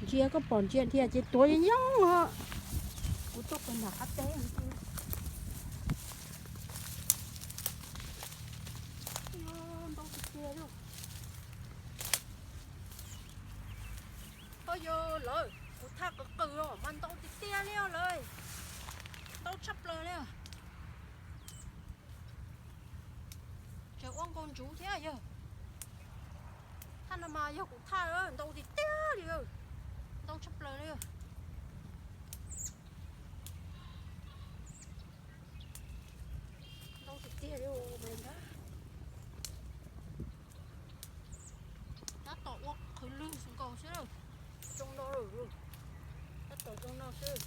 Ntsia koj pom ntsia dhia ces tuav nyob nyob os. Kuv tuaj pem nram qab teb. Ntau tiag tiag li. Ho yog lawm, kuv thaj qws qws os mas ntau tiag tiag li os lawm. Ntau tshaj plaws li. Tseem ua nkaus ntsuv thiab yog. Thaj no mas yog kuv thaj ntau tiag tiag li. Ntau tshaj plaws li. Ntau tiag tiag li ntag. Tab tom ua qhwv lwg nkaus xwb. Zoo no lawm. Tab tom zoo no xwb.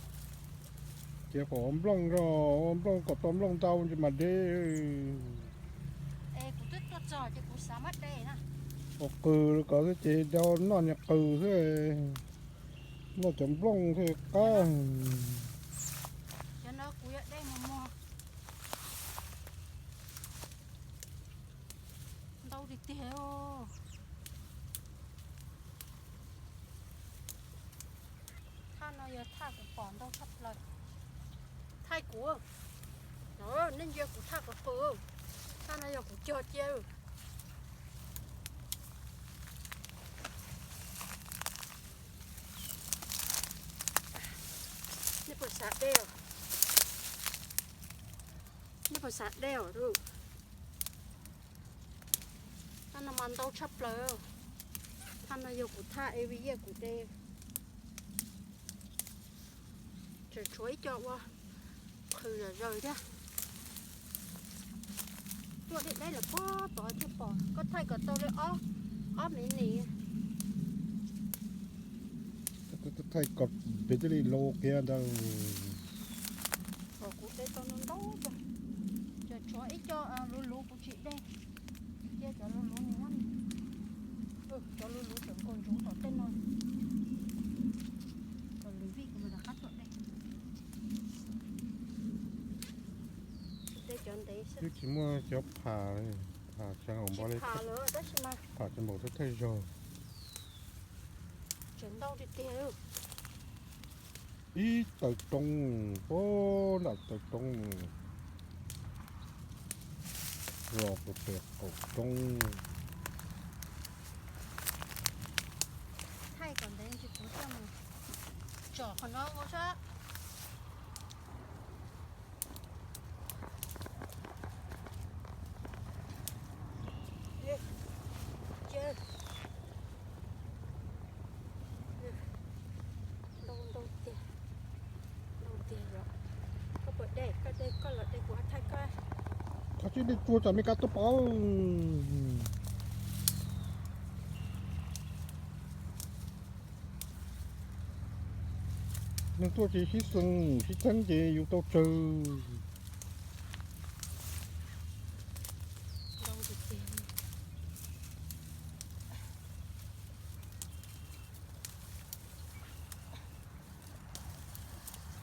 Ces kom nplooj zoo, nplooj kom tau nplooj ntau ntsis mas de. Es kuv twb tuaj txog ces kuv xav muab de na. Ua qws kom xwb ces do noj niag qws xwb. Noj cov nplooj thiaj qab. Cov no kuv yuav de mos mos. Ntau tiag tiag. Thaj no yog thaj kuv pom ntau tshaj plaws. Thaij kuv, nej ntsia kuv thaj qws qws. Thaj no yog kuv cog cia. Nej puas xav de os? Nej puas xav de os? Thaj no mas ntau tshaj plaws. Thaj no yog kuv thaj every year kuv de. Tseem tshuav ib co ua qhwv zom zaws thiab. Tuaj deb deb lawm puag tod thiaj pom. Koj thaij kom tau li ob, ob mev nis. Thaij kom pem thiaj li los kiag ntawd. Kom kuv de tau ntau ntau. Tseem tshuav ib co luv luv kuv tsis de. Cia cov luv luv no. Cov luv luv tseem nkaus ntsuv tom tej no. Kom lwm vij kuv mam rov qab tuaj de. De cov ntev xwb. Twb tsis muaj cov pham, pham tsis npaum li, pham tsis npaum thawj thawj zaug. Tseem ntau tiag tiag. Ib taw roob, puag nram taw roob los pem qaum roob. Thaij kom ntev ntsis kuv coj mus tsom qhov no ua sab. Ntau, ntau tiag, ntau tiag yom. Koj puas de? Koj de koj los de kuv thaij koj. Koj tsis de tsuag tsam me kab tuaj pov. Neeg tuaj ces sib xeem sib txheeb ces yus tau tsawg.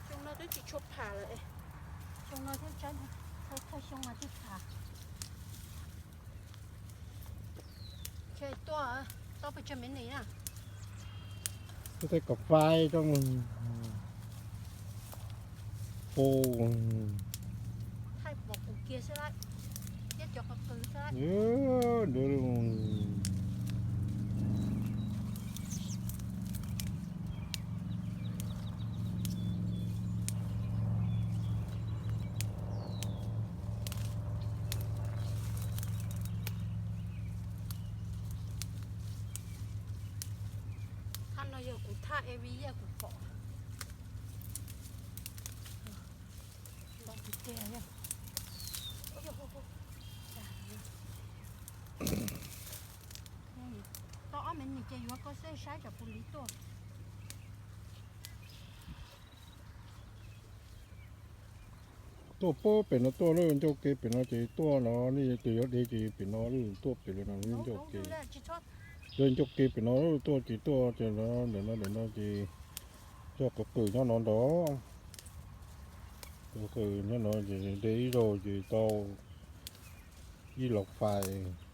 Xyoo no twb tsis tshua pham lawm. Xyoo no thiaj tsaib, thawj xyoo mas thiaj pham. Tuaj, tau pes tsawg mev nis na. Tuaj thaij kom fai rau mus. Pum. Thaij pom kuv kiag xwb lawm, thiab cov qw qw xwb lawm. Thaj no yog kuv thaj every year kuv pom. Ntau tiag tiag. Tau ob mev nis ces yuav koj xwb saib tsam puas liv tuaj. Tuaj puag pem no tuaj lawm, ncauj ke pem no ces tuaj no, nej ces yuav de ces pem no lawm, tuaj pem no ncauj ke. Yog ncauj ke pem no tuaj ces tuaj ces no, ntawm no ntawm no ces cov qw qw nyob no ntag. Qw qw nyob no ces de ib zaug ces tau ib los fais.